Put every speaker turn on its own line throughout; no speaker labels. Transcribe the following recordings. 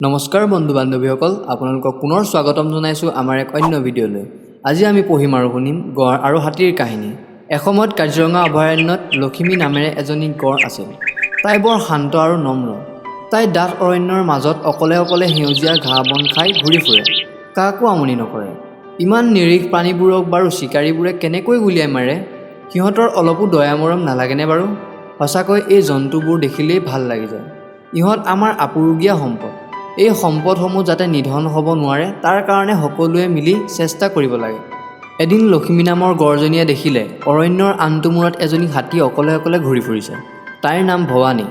নমস্কাৰ বন্ধু বান্ধৱীসকল, আপোনালোকক পুনৰ স্বাগতম জনাইছোঁ আমাৰ এক অন্য ভিডিঅ'লৈ। আজি আমি পঢ়িম আৰু শুনিম গঁড় আৰু হাতীৰ কাহিনী। এসময়ত কাজিৰঙা অভয়াৰণ্যত লখিমী নামেৰে এজনী গঁড় আছিল। তাই বৰ শান্ত আৰু নম্ৰ। তাই ডাঠ অৰণ্যৰ মাজত অকলে অকলে সেউজীয়া ঘাঁহ বন খাই ঘূৰি ফুৰে, কাকো আমনি নকৰে। ইমান নিৰীহ প্ৰাণীবোৰক বাৰু চিকাৰীবোৰে কেনেকৈ গুলীয়াই মাৰে? সিহঁতৰ অলপো দয়া মৰম নালাগেনে বাৰু? সঁচাকৈ এই জন্তুবোৰ দেখিলেই ভাল লাগি যায়। ইহঁত আমাৰ আপুৰুগীয়া সম্পদ। এই সম্পদসমূহ যাতে নিধন হ'ব নোৱাৰে, তাৰ কাৰণে সকলোৱে মিলি চেষ্টা কৰিব লাগে। এদিন লখিমী নামৰ গঁড়জনীয়ে দেখিলে, অৰণ্যৰ আনটো মূৰত এজনী হাতী অকলে অকলে ঘূৰি ফুৰিছে। তাইৰ নাম ভৱানী।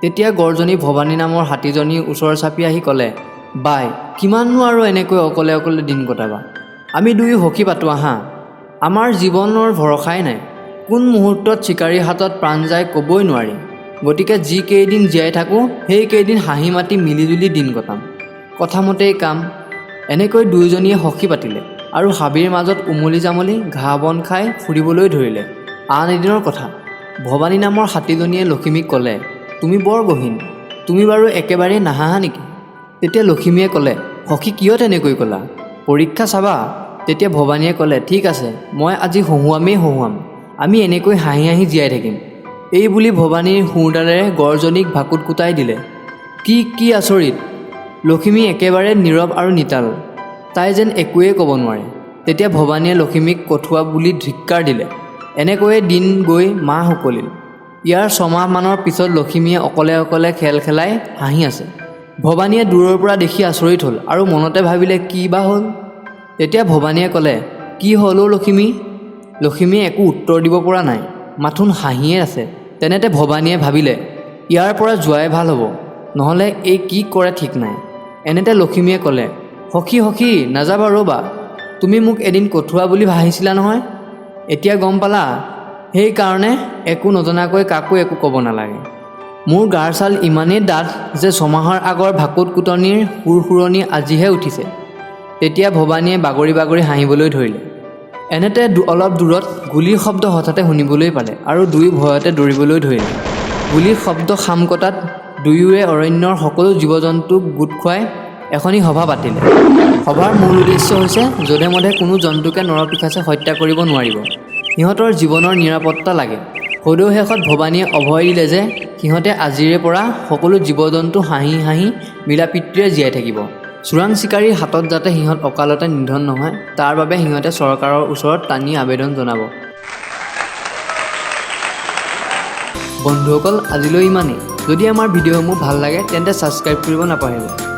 তেতিয়া গঁড়জনী ভৱানী নামৰ হাতীজনীৰ ওচৰ চাপি আহি ক'লে, "বাই, কিমাননো আৰু এনেকৈ অকলে অকলে দিন কটাবা? আমি দুয়ো সখী পাতোঁ আহা। আমাৰ জীৱনৰ ভৰসাই নাই। কোন মুহূৰ্তত চিকাৰীৰ হাতত প্ৰাণ যায় ক'বই নোৱাৰি। গতিকে যি কেইদিন জীয়াই থাকোঁ, সেই কেইদিন হাঁহি মাতি মিলিজুলি দিন কটাম।" কথামতেই কাম। এনেকৈ দুয়োজনীয়ে সখী পাতিলে আৰু হাবিৰ মাজত উমলি জামলি ঘাঁহ বন খাই ফুৰিবলৈ ধৰিলে। আন এদিনৰ কথা। ভৱানী নামৰ হাতীজনীয়ে লখিমীক ক'লে, "তুমি বৰ গহীন। তুমি বাৰু একেবাৰেই নাহাঁহা নেকি?" তেতিয়া লখিমীয়ে ক'লে, "সখী, কিয় তেনেকৈ ক'লা? পৰীক্ষা চাবা।" তেতিয়া ভৱানীয়ে ক'লে, "ঠিক আছে, মই আজি হহুৱামেই হহুৱাম। আমি এনেকৈ হাঁহি হাঁহি জীয়াই থাকিম।" এই বুলি ভৱানীৰ শুঁৰডালেৰে গঁড়জনীক ভাকুত কুটাই দিলে। কি কি আচৰিত! লখিমী একেবাৰে নীৰৱ আৰু নিতাল। তাই যেন একোৱেই ক'ব নোৱাৰে। তেতিয়া ভৱানীয়ে লখিমীক কঠুৱা বুলি ধিক্কাৰ দিলে। এনেকৈয়ে দিন গৈ মাহ উকলিল। ইয়াৰ ছমাহমানৰ পিছত লখিমীয়ে অকলে অকলে খেল খেলাই হাঁহি আছে। ভৱানীয়ে দূৰৰ পৰা দেখি আচৰিত হ'ল আৰু মনতে ভাবিলে, কি বা হ'ল? তেতিয়া ভৱানীয়ে ক'লে, "কি হ'ল অ' লখিমী?" লখিমীয়ে একো উত্তৰ দিব পৰা নাই, মাথোন হাঁহিয়ে আছে। তেনেতে ভৱানীয়ে ভাবিলে, ইয়াৰ পৰা যোৱাই ভাল হ'ব, নহ'লে এই কি কৰে ঠিক নাই। এনেতে লখিমীয়ে ক'লে, "সখী, সখী, নাযাবা, ৰ'বা। তুমি মোক এদিন কঠুৱা বুলি হাঁহিছিলা নহয়? এতিয়া গম পালা? সেইকাৰণে একো নজনাকৈ কাকো একো ক'ব নালাগে। মোৰ গাৰ ছাল ইমানেই ডাঠ যে 6 মাহৰ আগৰ ভাকুত কুটনিৰ সুৰসুৰণি আজিহে উঠিছে।" তেতিয়া ভৱানীয়ে বাগৰি বাগৰি হাঁহিবলৈ ধৰিলে। এনেতে অলপ দূৰত গুলীৰ শব্দ হঠাতে শুনিবলৈ পালে আৰু দুয়ো ভয়তে দৌৰিবলৈ ধৰিলে। গুলীৰ শব্দ শাম কটাত দুয়োৱে অৰণ্যৰ সকলো জীৱ জন্তুক গোট খুৱাই এখনি সভা পাতিলে। সভাৰ মূল উদ্দেশ্য হৈছে, যধে মধে কোনো জন্তুকে নৰপিশাচে হত্যা কৰিব নোৱাৰিব, সিহঁতৰ জীৱনৰ নিৰাপত্তা লাগে। সদৌ শেষত ভৱানীয়ে অভয় দিলে যে সিহঁতে আজিৰে পৰা সকলো জীৱ জন্তু হাঁহি হাঁহি মিলাপ্ৰীতিৰে জীয়াই থাকিব। চোৰাং চিকাৰীৰ হাতত যাতে সিহঁত অকালতে নিধন নহয়, তাৰ বাবে সিহঁতে চৰকাৰৰ ওচৰত টানি আবেদন জনাব। বন্ধুসকল, আজিলৈ ইমানেই। যদি আমাৰ ভিডিঅ'সমূহ ভাল লাগে, তেন্তে ছাবস্ক্ৰাইব কৰিব নাপাহৰিব।